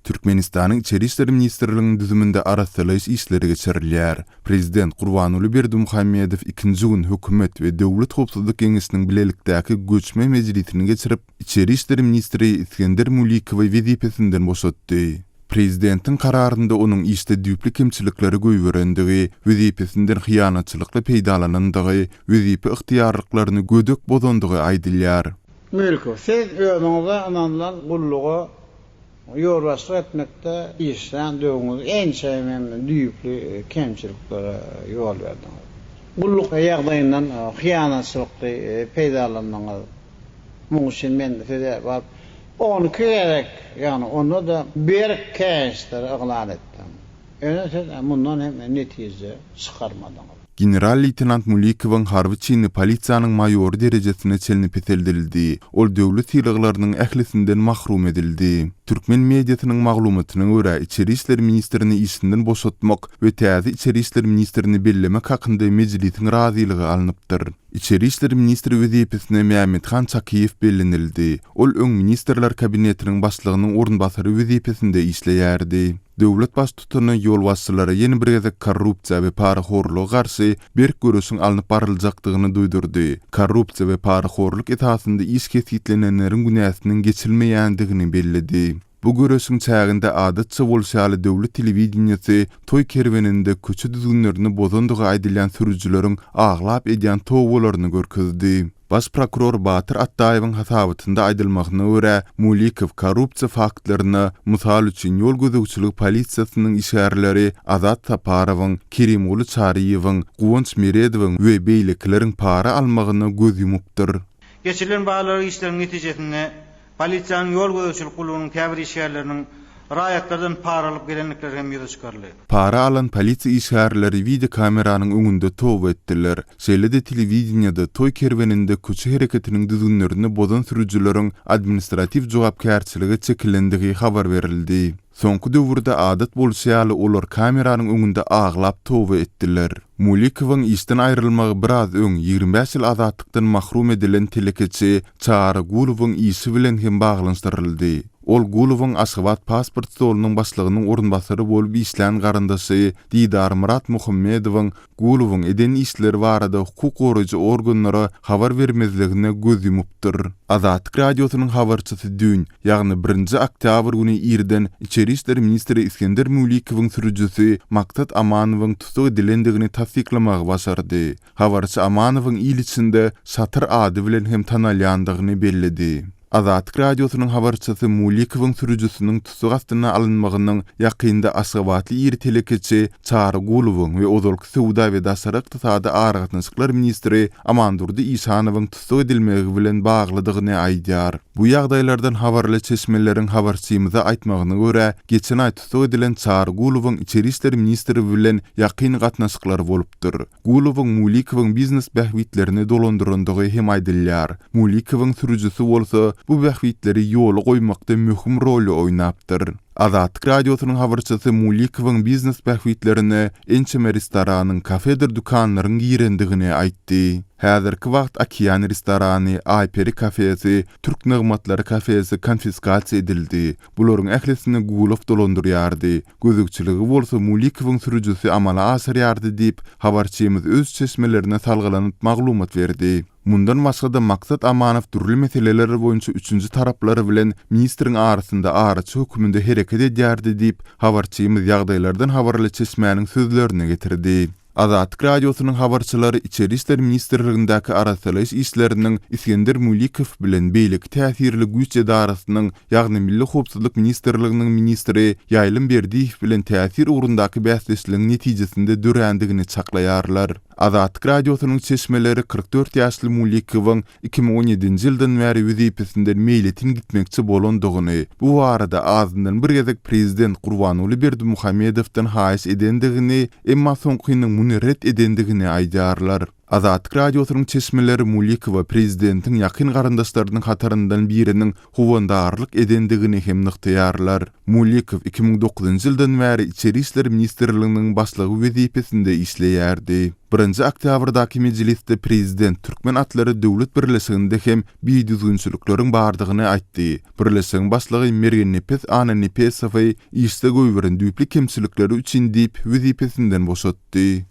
Türkmenistanyň Içeri işler ministrliginiň düzüminde arassalaýyş işleri geçirilýär. Prezident Gurbanguly Berdimuhamedow ikinji gün Hökümet we Döwlet howpsuzlyk geňeşiniň bilelikdäki göçme mejlisini geçirip, Içeri işler ministri Isgender Mulikowy wezipesinden boşatdy. Prezidentiň kararynda onuň işde düýpli kemçilikleri goýberendigi, wezipesinden hyýanatçylykly peýdalanandygy, wezipe ygtyýarlyklaryny gödek bozandygy aýdylýar. Mülkow, siz özüňize ynanylan gulluga ýolbaşçylyk etmekde işlän döwrüňiz ençeme düýpli kemçiliklere ýol berdiňiz. Gulluk ýagdaýyndan hyýanatçylykly peýdalandyňyz. Munuň üçin men size baryp 12 gezek, ýagny onda-da berk käýinçleri yglan etdim. Ýöne siz mundan hem netije çykarmadyňyz. General-leýtenant Mulikowyň harby çini polisiýanyň maýory derejesine çenli peseldildi. Ol döwlet sylaglarynyň ählisinden mahrum edildi. Türkmen mediasynyň maglumatyna görä, içeri işler ministrini işinden boşatmak we täze içeri işler ministrini bellemek hakynda mejlisiň razylygy alnypdyr. Içeri işler ministri wezipesine Mämmethan Çakyýew bellenildi. Ol öň Ministrler Kabinetiniň başlygynyň orunbasary wezipesinde işleýärdi. Döwlet Baştutany ýolbaşçylara ýene bir gezek korrupsiýa we parahorluga garşy berk göreşiň alnyp baryljakdygyny duýdurdy. Korrupsiýa we parahorluk esasynda iş kesgitlenenleriň günäsiniň geçilmeýändigini belledi. Bu göreşiň çäginde adatça bolşy ýaly döwlet telewideniýesi toý kerweninde köçe düzgünlerini bozandygy aýdylýan sürüjileriň aglap edýän tobalaryny görkezdi. Baş prokuror Batyr Atdaýewiň hasabatynda aýdylmagyna görä, Mulikow korrupsiýa faktlaryna, mysal üçin, ýol gözegçiligi polisiýasynyň işgärleri Azat Saparowyň, Kerimguly Çaryýewiň, Guwanç Meredowyň we beýlekileriň para almagyna göz ýumupdyr. Geçirilen barlag işleriniň netijesinde, Polisiýanyň ýol gözegçilik gullugynyň käbir işgärleriniň raýatlardan para alyp gelendikleri hem ýüze çykaryldy. Para alan polisiýa işgärleri wideokameranyň öňünde toba etdiler. Şeýle-de telewideniýede toý kerweninde köçe hereketiniň düzgünlerini bozan sürüjileriň administratiw jogapkärçilige çekilendigi habar berildi. Soňky döwürde adat bolşy ýaly olar kameranyň öňünde aglap toba etdiler. Mulikowyň işden aýrylmagy biraz öň 25 ýyl azatlykdan mahrum edilen telekeçi Çary Gulowyň işi bilen hem baglanyşdyryldy. Ol Gulowyň Aşgabat pasport stolunyň başlygynyň orunbasary bolup işlän garyndaşy Didarmyrat Muhammedowyň Gulowyň eden işleri barada hukuk goraýjy organlara habar bermezligine göz ýumupdyr. Azatlyk Radiosynyň habarçysy düýn, ýagny birinji oktýabr güni irden içeri işler ministri Isgender Mülikowyň sürüjisi Maksat Amanowyň tussag edilendigini tassyklamagy başardy. Habarçy Amanowyň il içinde Şatyr ady bilen hem tanalýandygyny belledi. Azatlyk Radiosynyň habarçysy Mulikowyň sürüjisiniň tussag astyna alynmagynyň ýakynda aşgabatly iri telekeçi Çary Gulowyň we ozalky söwda we daşary ykdysady aragatnaşyklar ministri Amandurdy Işanowyň tussag edilmegi bilen baglydygyny aýdýar. Bu ýagdaýlardan habarly çeşmeleriň habarçymyza aýtmagyna görä, geçen aý tussag edilen Çary Gulowyň içeri işler ministri bilen ýakyn gatnaşyklary bolupdyr. Gulowyň Mulikowyň biznes bähbitlerini dolandyrandygy hem aýdylýar. Mulikowyň sürüjisi bolsa bu bähbitleri ýola goýmakda möhüm roly oýnapdyr. Azatlyk Radiosynyň habarçysy Mulikowyň biznes bähbitlerine ençeme restoranyň, kafedir dükanlaryň girendigini aýtdy. Häzirki wagt Okean restorany, Aýperi kafesi, Türk nygmatlary kafesi konfiskasiýa edildi. Bularyň ählisini Gulow dolandyrýardy. Gözegçiligi bolsa Mulikowyň sürüjisi amala aşyrýardy diýip, habarçymyz öz çeşmelerine salgylanyp maglumat berdi. Mundan başga-da Maksat Amanow dürli meseleler boýunça üçünji taraplar bilen ministriň arasynda araçy hökmünde hereket edýärdi diýip, habarçymyz ýagdaýlardan habarly çeşmäniň sözlerini getirdi. Azatlyk Radiosynyň habarçylary Içeri işler ministrligindäki arassalaýyş işleriniň Isgender Mulikow bilen beýleki täsirli güýç edarasynyň, ýagny Milli howpsuzlyk ministrliginiň ministri Ýaýlym Berdiýew bilen täsir ugrundaky bäsdeşligiň netijesinde dörändigini çaklaýarlar. Azatlyk Radiosynyň çeşmeleri 44 ýaşly Mulikowyň 2017-nji ýyldan bäri wezipesinden meýletin gitmekçi bolandygyny, bu barada azyndan bir gezek prezident Gurbanguly Berdimuhamedowdan haýyş edendigini, emma soňkynyň muny ret edendigini aýdýarlar. Azatlyk Radiosynyň çeşmeleri Mulikowa prezidentiň ýakyn garyndaşlarynyň hataryndan biriniň howandarlyk edendigini hem nygtaýarlar. Mulikow 2009-njy ýyldan bäri Içeri işler ministrliginiň başlygy wezipesinde işleýärdi. Birinji oktýabrdaky mejlisde prezident Türkmen atlary döwlet birleşiginde hem bidüzgünçilikleriň bardygyny aýtdy. Birleşigiň başlygy Mergennepes Annanepesowy işde goýberen düýpli kemçilikleri üçin diýip wezipesinden boşatdy.